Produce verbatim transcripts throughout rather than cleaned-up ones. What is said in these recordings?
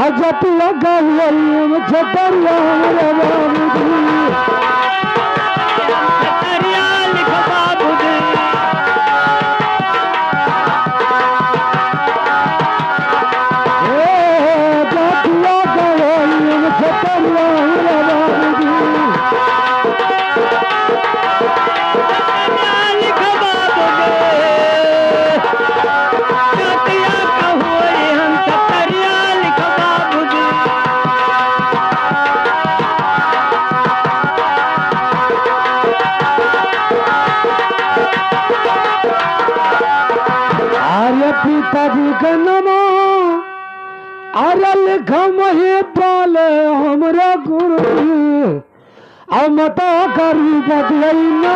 जतिया गवई हम छतरिया हमरे बाबूजी। छतरिया लिख बाबूजी। ए, जतिया गवई हम छतरिया हमरे बाबूजी। छतरिया लिख बाबूजी। जतिया का होई हम छतरिया लिख बाबूजी। आर्य पिताजी का नाम, आर्य लिख महीपाल हमरे गुरुजी। अब माता का रूप दियई ना।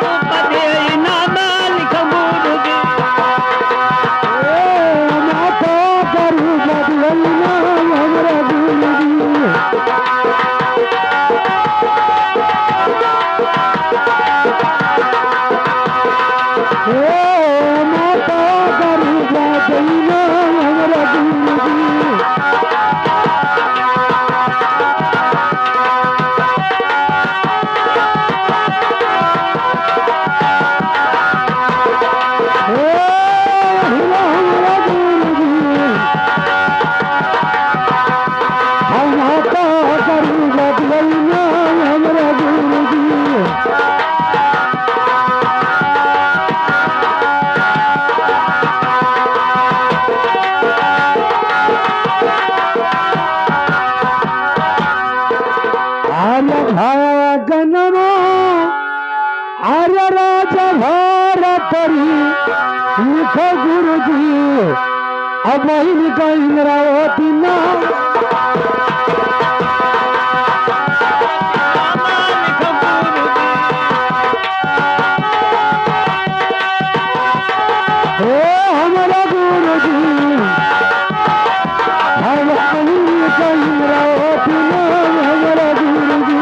रूप दियई ना मालिक गुरुजी। ए, माता का रूप दियई ना हमरा गुरुजी। ए, माता का रूप दियई ना हमरा गुरुजी। आर्य भागनमा, आर्य राजा भारतरी, लिख गुरुजी, अब वही लिख इंद्रावती ना। हे हमरा गुरुजी, भवानी चंद्र प्रणाम हमरा गुरुजी।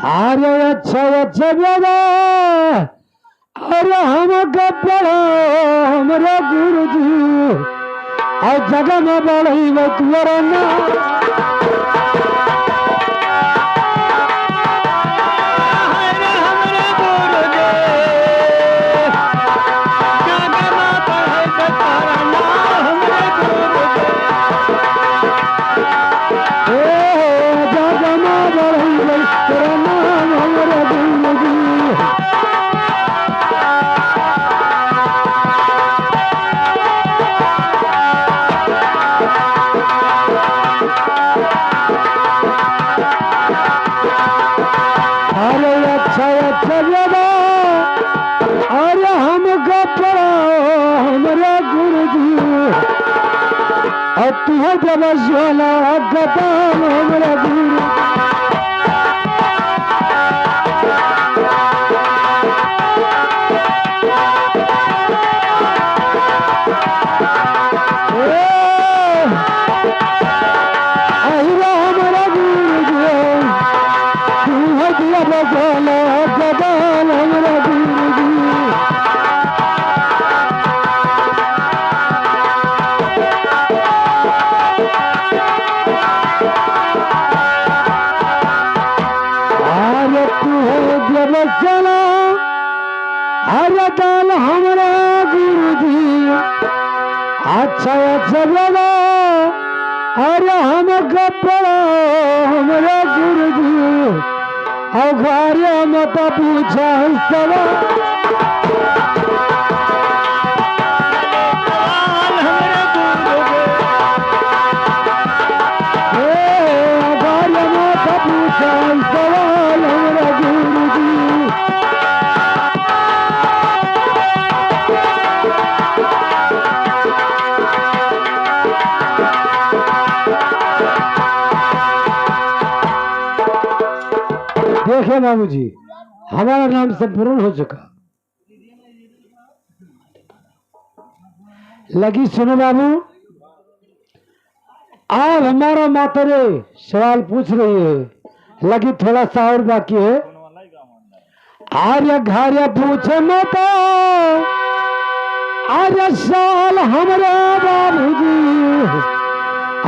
अरे अच्छा, अच्छा बाबा, अरे हमका पढ़ाओ हमरा गुरुजी, और जग में बढ़ई में तुअर ना। अरे हमरे गुरुजी, जग में बढ़ई में तुअर ना, हमरे गुरुजी। ए, जग में बढ़ई में तुअर ना, हमरे गुरुजी। अरे अच्छा, अच्छा बाबा, अरे हमका पढ़ाओ हमरा गुरुजी, और तू जब सोना गदान हमरा गुरुजी। अरे तू है जब चला, अरे दान हमरा गुरुजी। अच्छा, अच्छा बाबा, अरे हमका पढ़ाओ हमरा गुरुजी। और घरे मत पूछा सवाल। देखे बाबूजी, हमारा नाम संपूर्ण हो चुका। लगी सुनो बाबू, आप हमारा मातरे सवाल पूछ रही है, लगी थोड़ा सा और बाकी है। आर्य घार्य पूछे मत, आर्य साल हमरे बाबूजी,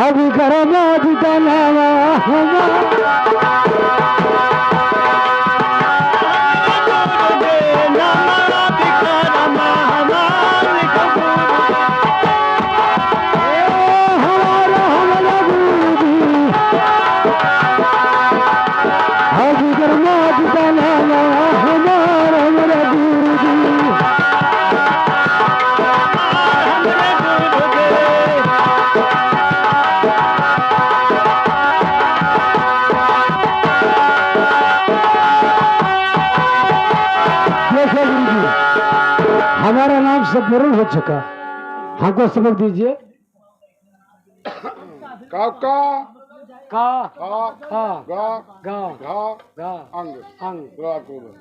अभी गरमा जितनावा हमार। देखो गुरुजी, हमारा नाम संपूर्ण हो चुका, हमको सबक दीजिए। का, का? का? का? का? गा? गा? घा? गा? अंग। अंग। गा को गा।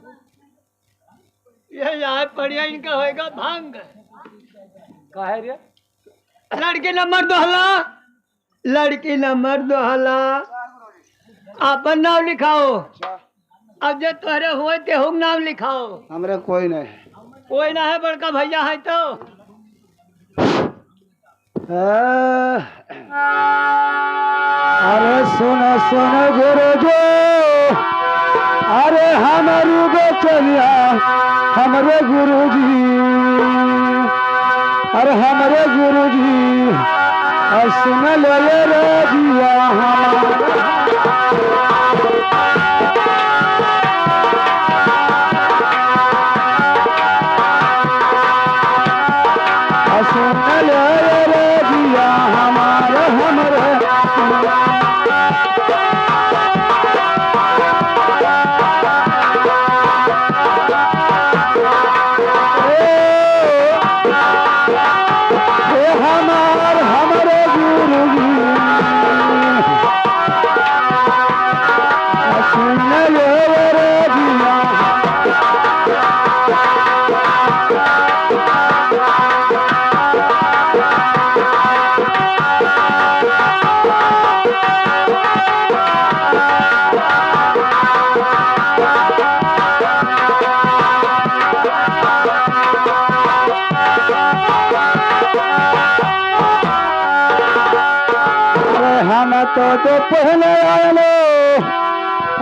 ये यार पढ़िया इनका होएगा भंग। का है रे? लड़की नंबर दोहला, लड़की नंबर दोहला, आपन नाम लिखाओ। अच्छा। अब जे तोहरे होए ते हूँ नाम लिखाओ। हमरे कोई नहीं। कोई ना है, बड़का भैया है तो। अरे सुन सुन गुरुजी, अरे हमरी बचनिया, हमरे गुरुजी, अरे हमरे गुरुजी, अरे सुन ले ये रजिया हमार। सुन ले रे जिया हमार, हमरे। ए, ए हमार, हमरे गुरुजी। सुन ले रे जिया। अरे हम तो, तो पहले आए लो,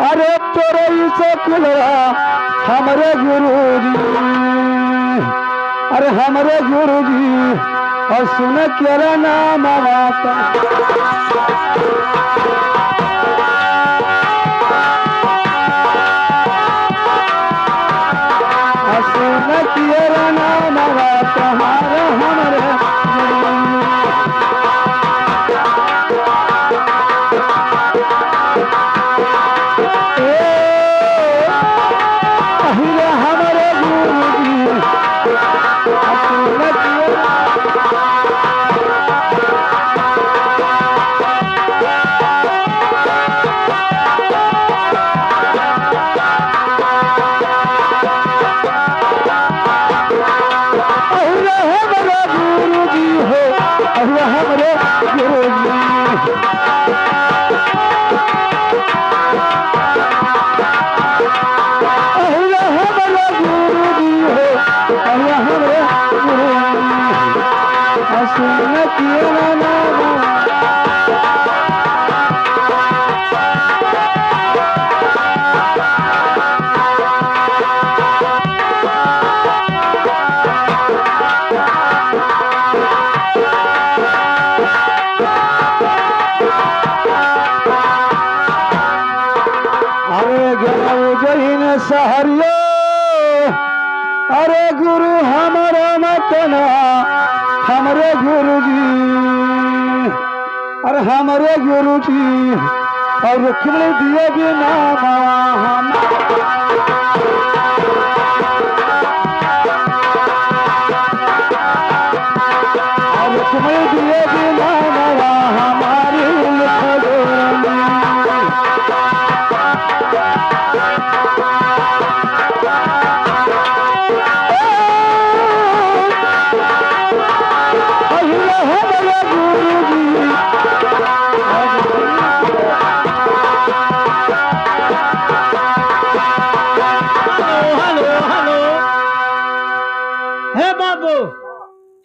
अरे तोरे से कुलरा हमरे गुरुजी, अरे हमरे गुरुजी, और सुन केरा नाम आता। सुन केरा नाम तुम्हारा हमरे। ए, अहिरे हमरे गुरुजी, सुन केरा अरे हमरे गुरुजी हो, अरे हमरे गुरुजी। अरे हमरे गुरुजी हो, अरे हमरे गुरुजी। सुन केरा नाम। अरे गरौ जहिन सहरियो, अरे गुरु हमरे मतना, हमरे गुरुजी, अरे हमरे गुरुजी, और रुक्मिणी दिए बिना मावा हम। और रुक्मिणी दिए बिना मावा हमारी लिख दो।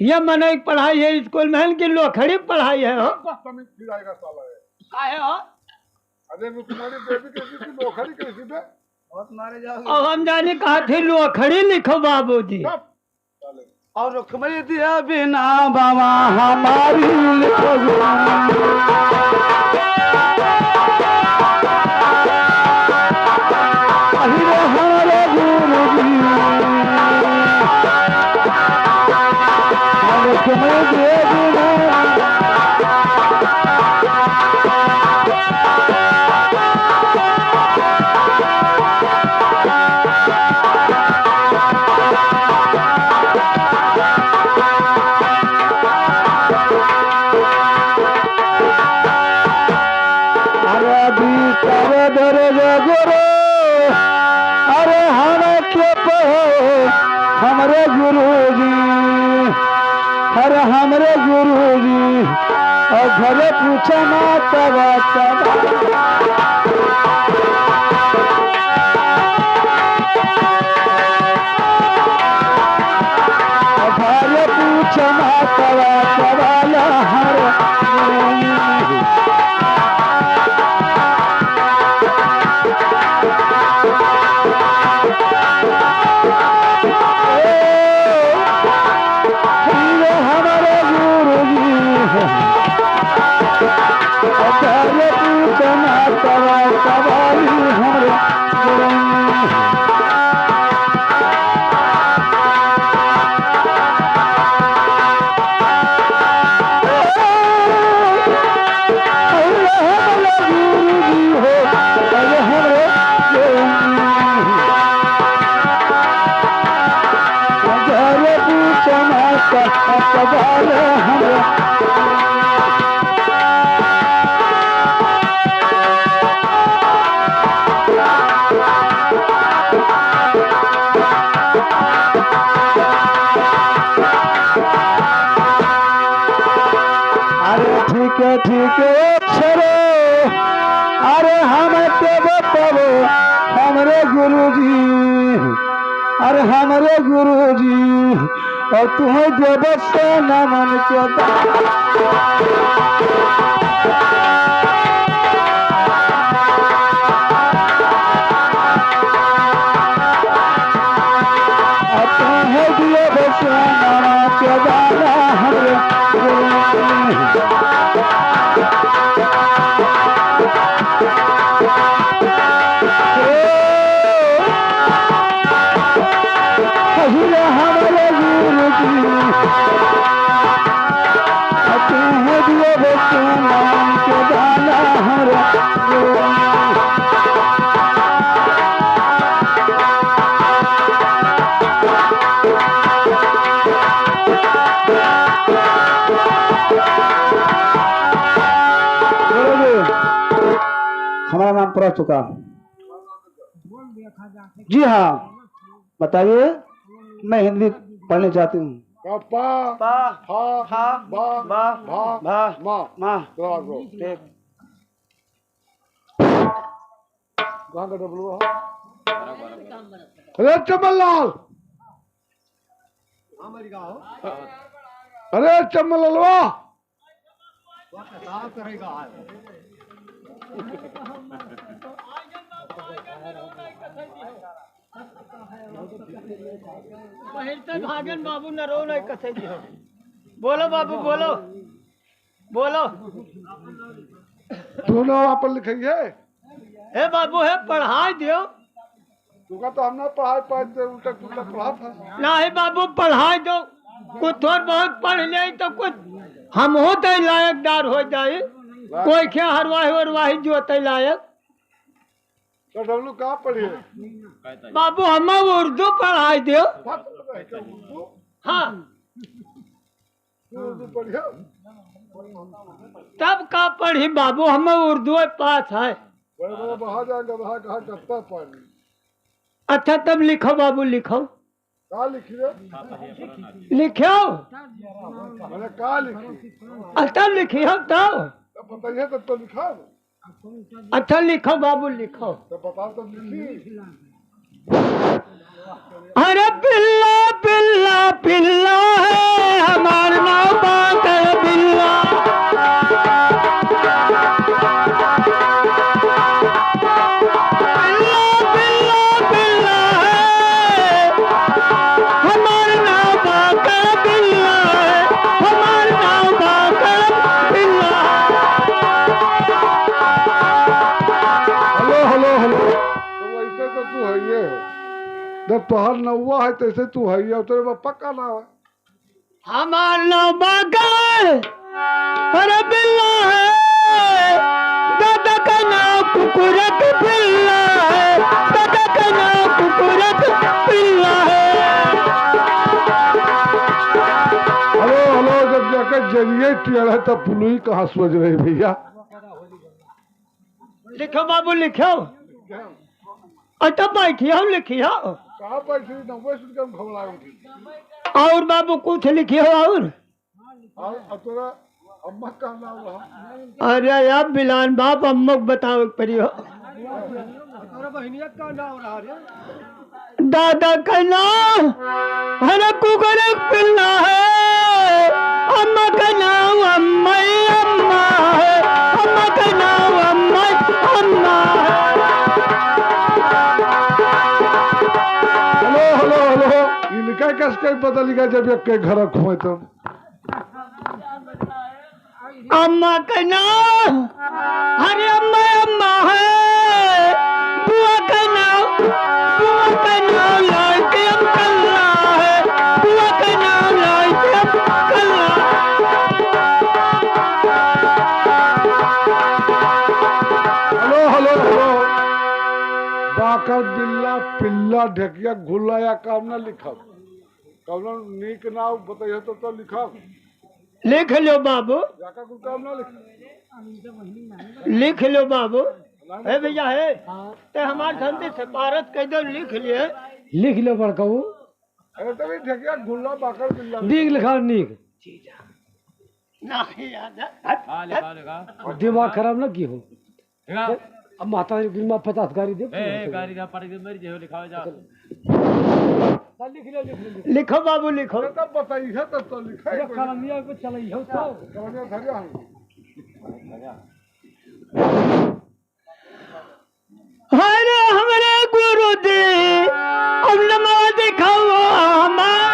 ये मनई के पढ़ाई है स्कूल में है कि लोखड़ी के पढ़ाई है हो? बस तमीज फिराएगा साला ये। काहे हो? अरे रुक्मणी देवी कैसी थी, लोखड़ी कैसी बे? बहुत मारे जाओगे। अब हम जाने कहा थे लोखड़ी लिखो बाबूजी। चुप। और रुक्मणी दिया बिना बाबा हमारी लिखो। अरे हमारे गुरु जी। अरे तुम्हें दे दूँ। अरे बीतल दर्द गुरु, अरे हम के पढ़ो हमरे गुरुजी, अरे हमरे गुरुजी, और घरे पूछा माता बाता। अरे पूछ मातवा सवाल हर। ये हमारे गुरु जी हैं। अरे पूछ मातवा सवाल हर। अरे ठीक है, ठीक है, अक्षर, अरे हम के बताओ, हमरे गुरुजी, अरे हमरे गुरुजी, और तुम्हें देव से नमन के दा-, और तुम्हें देव से नमन के दाना हमरे गुरुजी। हमारा नाम पूरा चुका। जी हाँ, बताइए, मैं हिंदी पढ़ने चाहती हूँ। का पा, पा, फा, फा, बा, बा, भा, भा, मा। मा। दो, दो। एक। कहाँ का डब्लू है? अरे चमन लाल, अरे चमन लालवा, पहिल से भागन बाबू न रो नहीं कथे दियो। बोलो बाबू, बोलो, बोलो। दोनों अपन लिखेंगे। हे बाबू, हे पढ़ाई दियो। तुका तो हम ना पढ़ाई पाए थे, उल्टा पुल्टा पढ़ा था। नहीं बाबू, पढ़ाई दो, कुछ थोड़ बहुत पढ़ ले तो कुछ हम हो तो लायकदार हो जाए। कोई क्या हरवाही वरवाही जोते लायक। तो डब्लू का पढ़िए? बाबू, हम उर्दू पढ़ाई दो। बात तो बताइए, क्या उर्दू? हाँ। तू उर्दू पढ़िया? तब का पढ़ी बाबू, हम उर्दू पास है। बड़े बड़े महाजन गधा कहा करता पानी। अच्छा, तब लिखो बाबू, लिखो। का लिखी रे? लिखो। मैंने का लिखी? अच्छा, लिखियो तब। तब बताइए, तब तो लिखा। अच्छा, लिखो बाबू, लिखो। तो बता, तो लिखी। अरे बिल्ला, बिल्ला, बिल्ला है हमारा। तू हइये हो। जब तोहार नौवा है, तैसे तू हइये हो। तेरे बापा का नाम है? हमार नाम बाका है। अरे बिल्ला है। दादा का नाम कुकुरक बिल्ला है। दादा का नाम कुकुरक बिल्ला है। हेलो, हेलो, जब जाके जरिए टेढ़ है, तब पुलुई कहाँ सोच रहे भैया? लिखो बाबू, लिखो। अच्छा, बैठियो, लिखियो। कहाँ बैठी? नब्बे से कम घबराए उठी। और बाबू, कुछ लिखियो और? और अब तोरा अम्मा का नाम रहा? अरे यार, बिलान बाप, अम्मा को बतावे के पड़ी हो। तोरा बहिनिया का नाम रहा रे? दादा का नाम हर कुकर पिल्ला है, अम्मा का नाम अम्मा अम्मा है, अम्मा का नाम अम्मा अम्मा है। हेलो, हेलो, हेलो, इनका कस के बदल गया जब एक के घर खोए तो। अम्मा का नाम, अरे अम्मा, अम्मा है। बुआ का नाम, बुआ का नाम लाल के अब्दुल्ला है। बुआ का नाम लाल के अब्दुल्ला। Hello, hello, hello. बाकर बिल्ला, पिल्ला, ढेकिया, गुल्ला या काम ना लिखब। कौनो नीक नाव बताइए तो, तो लिखब। लिख लो बाबू। जाका कुल काम ना लिख। लिख लो बाबू। हे भैया, हे, ते हमार धंधे से पारत कह दो, लिख लिए। लिख लो बड़काऊ। अरे तो भी ढेकिया गुल्ला बाकर बिल्ला। नीक लिखा, नीक। नहीं याद है। हाँ, लिखा, लिखा। दिमाग खराब ना की हो। देखा? अब माता रे, गिरमा पचास गाड़ी दे। ए, ए, गाड़ी जा, पड़ के मर जाओ, लिखाओ जा। लिख ले, लिख ले, लिख ले। लिखो बाबू, लिखो। अरे तब बताइए, तब तो लिखा ही अरे कोई। कलमिया पे चलई हो तो। कलमिया धरिया है। हरे हमरे गुरुजी, अब नमाज खाओ हमार।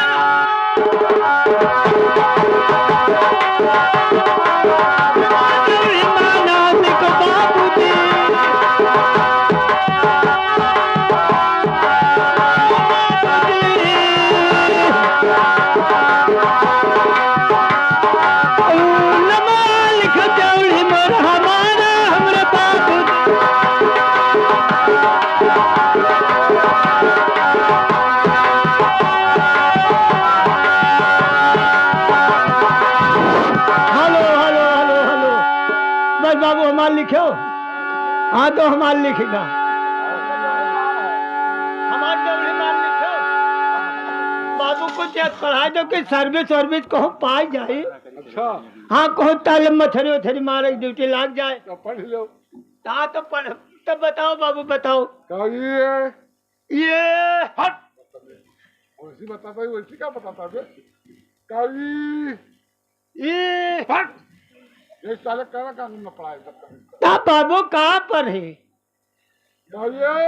Hello, hello, hello, hello. बस बाबू, हमार लिखो। हाँ, तो हमार लिखेगा। हमार तो हमार लिखो। बाबू को चेक पढ़ा दो कि सर्विस वर्विस कहूँ पाई जाए। अच्छा। हाँ, कहूँ ताले मछरी उछरी मारे, ड्यूटी लाग जाए। तो पढ़ लो। हाँ, तो पढ़, तो बताओ बाबू, बताओ। कहिए। ये। हट। वैसी बताता है, वैसी क्या बताता है बे? कवि। ये। हट। ये साले करा कानून में पढ़ाई करता है। ता बाबू कहाँ पर है? कविए।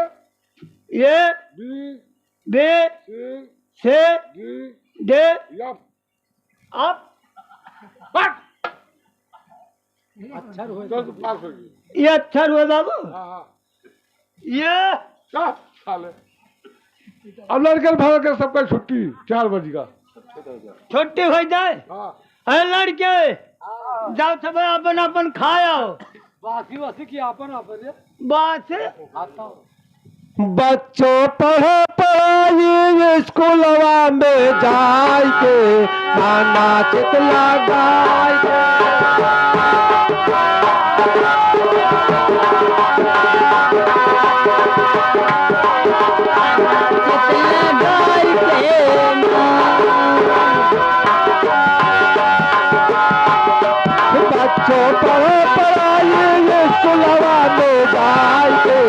ये। बी। बे। सी। से। डी। डे। यप। आप। हट। अक्षर हुए दस बाबू। पास हो गई। ये अक्षर हुए बाबू। हाँ, हाँ। ये। क्या साले? अब लड़के भाग के सबका छुट्टी, चार बज का। छुट्टी हो जाए। हाँ। अरे लड़के, जाओ सब अपन अपन खाए आओ। बासी वासी की अपन अपन रे। बासी? हाँ तो। बच्चों पढ़ो पढ़ाई स्कूलवा में जाइके, नाना चित लगाइके। बच्चों पढ़ो पढ़ाई स्कूलवा में जाइके,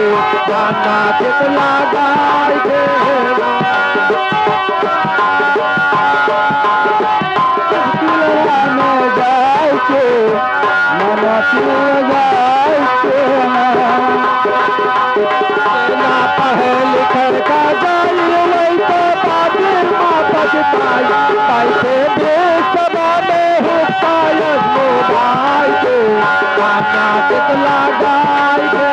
नाना चित लगाइके। स्कूलवा में जाइके, नाना चित लगाइके। ना पढ़े लिखे का जाई, वही तो बाबू माँ पछताई, कैसे भी सभा में हुक्का यस मोबाइल के, काना कितला गाय के।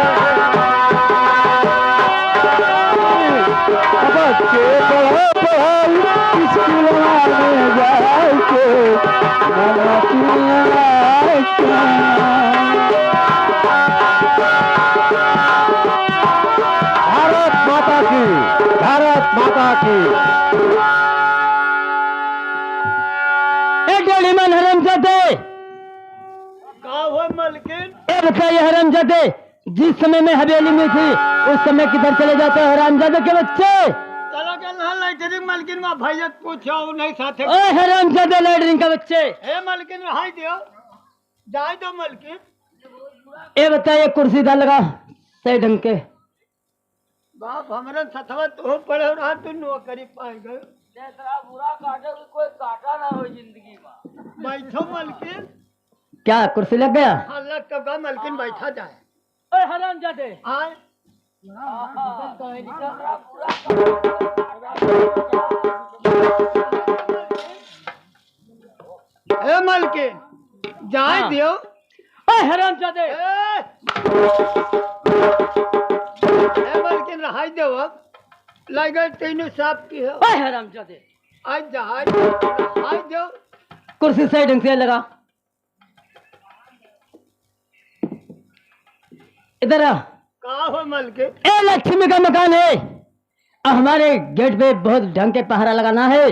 सिलवा में जाके, नवा सिलवा के। भारत माता की, भारत माता की। ए डेढ़ी मन हरामजादे। का हो मलकिन? ए बताइए हरामजादे, जिस समय मैं हवेली में थी, उस समय किधर चले जाते हो हरामजादे के बच्चे? चला गया ना लैट्रिन मलकिन, वहाँ भैया पूछो, नहीं साथे। ओए हरामजादे लैट्रिन का बच्चे। हे मलकिन, रहाई दियो, जाए दो मलकिन। ए बताइए, कुर्सी इधर लगा, सही ढंग के। बाप, हमरे सथवा तो पड़े रहा, तू नौकरी पाए गए। इतना बुरा काटो कि कोई काटा ना हो जिंदगी में। बैठो मलकिन। क्या कुर्सी लग गया? हाँ, लग तो गया मलकिन, बैठा जाए। ओए हरामजादे। आए। ए मलकिन, जाए हाँ। दियो। ए हरामजादे। ए! ए मलकिन, रहाई दो अब। लाइगर तीनों साफ की हो। ए हरामजादे। आज जा, आज, आज दो। कुर्सी सही ढंग से लगा। इधर आ। का हो मलकिन? ए लक्ष्मी का मकान है। अब हमारे गेट पे बहुत ढंग के पहरा लगाना है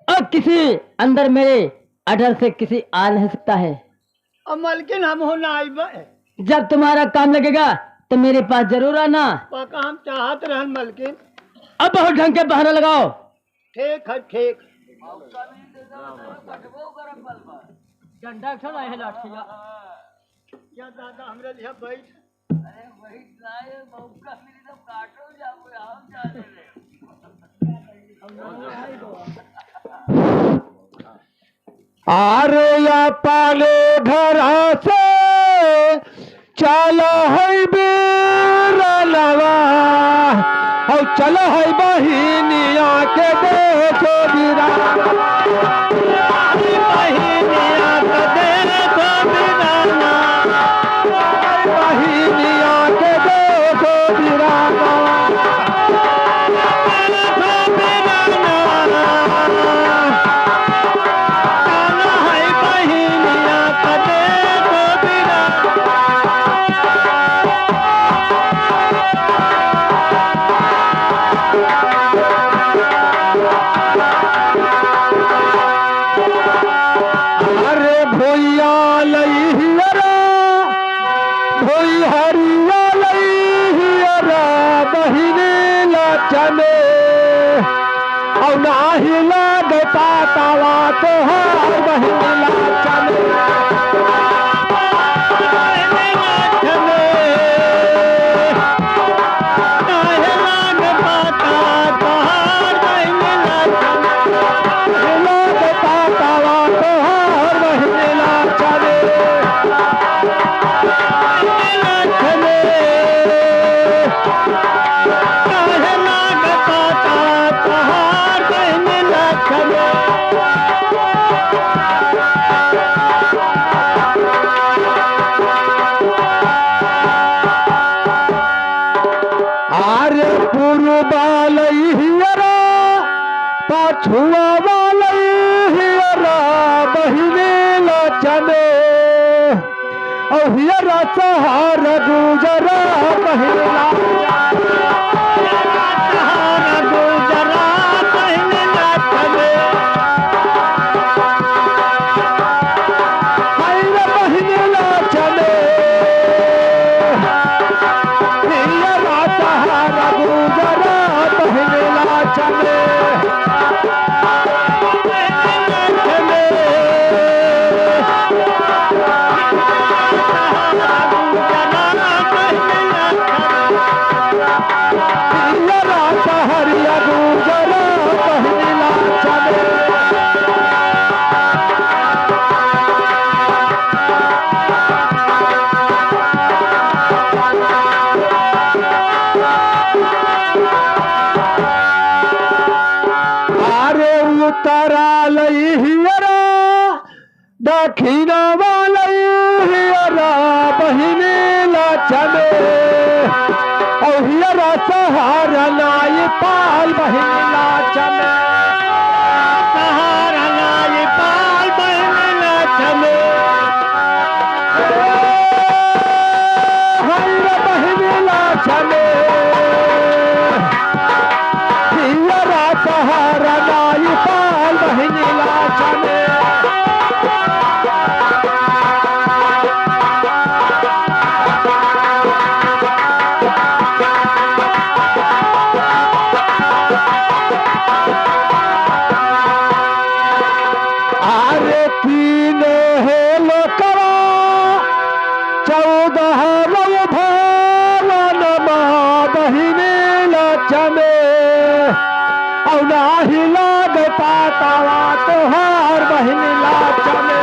और किसी अंदर मेरे अडर से किसी आ नहीं सकता है। अब मलकिन हम हो ना आइबे। जब तुम्हारा काम लगेगा तो मेरे पास जरूर आना। पक्का हम चाहत रहन मलकिन। अब बहुत ढंग के पहरा लगाओ। ठीक है, ठीक। डंडा एक ठो लाए है, लाठिया। या दादा, हमरे लिहा बैठ। अरे, बैठ ना, ये मौका मिली तो काटो जाओ, हम जाने ले। अरे, अपने घरा से चल है बीरनवा, औ चल है बहिनिया के देखो बीरनवा। बहिनिया के देखो बीरनवा। बहिनिया के देखो बीरनवा। देखो बीरनवा। अरे भोइया लइहिया रे, भोइहरिया लइहिया रे, बहिनी लक्ष्मी। औ नाही लाग पातावा तोहार बहिनी लक्ष्मी। अरे पूर्वा लइहिया रे, पछुआ वाला हियरा बहिनी लक्ष्मी। औ हियरा सहार गुजरा बहिनी लक्ष्मी। सहार गुजरा बहिनी लक्ष्मी। हाय रे बहिनी लक्ष्मी। अरे उत्तरा लइहिया रे, दखिना वाला हियरा बहिनी लक्ष्मी। औ हियरा सहारा नाई पाल बहिनी लक्ष्मी। तहार नाई पाल बहिनी लक्ष्मी। हे रे बहिनी लक्ष्मी। हियरा तहार नाई पाल बहिनी लक्ष्मी। अरे तीन हे लोकवा, चौदह रौ भवन मा बहिनी लक्ष्मी। औ नाही लाग पातावा तोहार बहिनी लक्ष्मी।